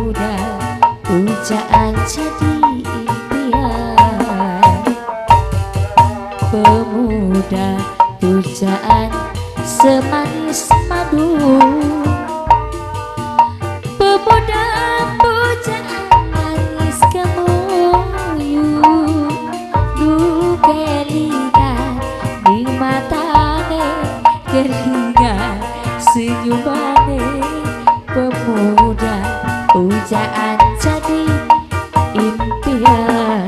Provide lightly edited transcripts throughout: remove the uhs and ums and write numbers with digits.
Pemuda pujaan jadi impian. Pemuda pujaan semanis madu. Pemuda pujaan manis kemuyu. Du kelingan di matane, kelingan senyumane. Pemuda pujaan jadi impian.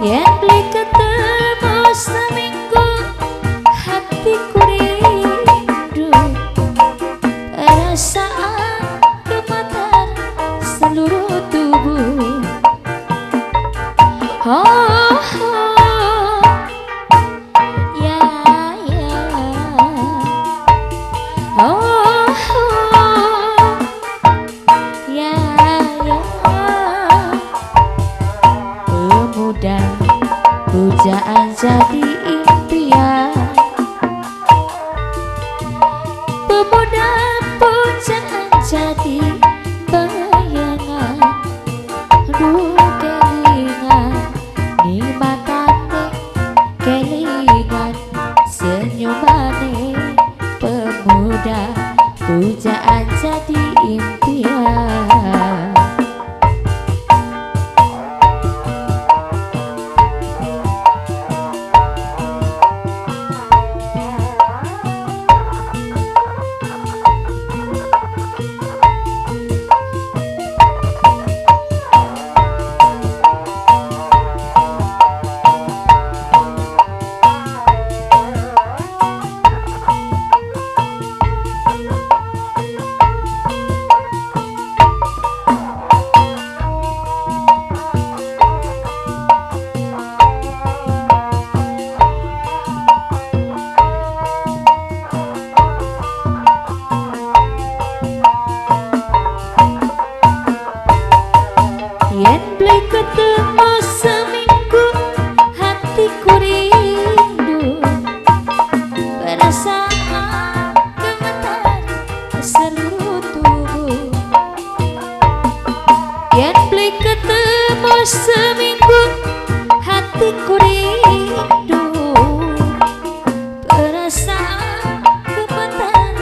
Yang beli ketemu seminggu hatiku rindu. Perasaan gemetar seluruh tubuh. Oh, oh, ya, ya. Oh, oh, ya, ya. Pemuda pujaan jadi impian. Pemuda pujaan jadi bayangan. Aduh kelingan di matane, kelingan senyumane. Pemuda pujaan jadi impian. Yen beli ketemu seminggu hatiku rindu. Perasaan gemetar seluruh tubuh. Yen beli ketemu seminggu hatiku rindu. Perasaan gemetar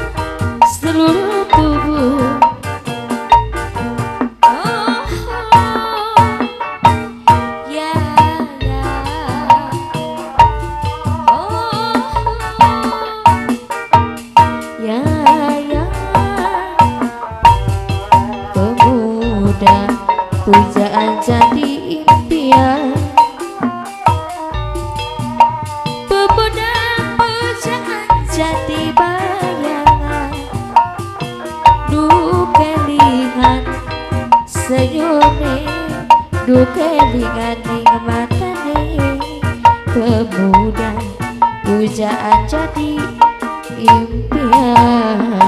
seluruh tubuh. Pujaan jadi impian. Pemuda pujaan jadi bayangan. Duh kelingan senyume, duh kelingan ning matane. Pemuda pujaan jadi impian.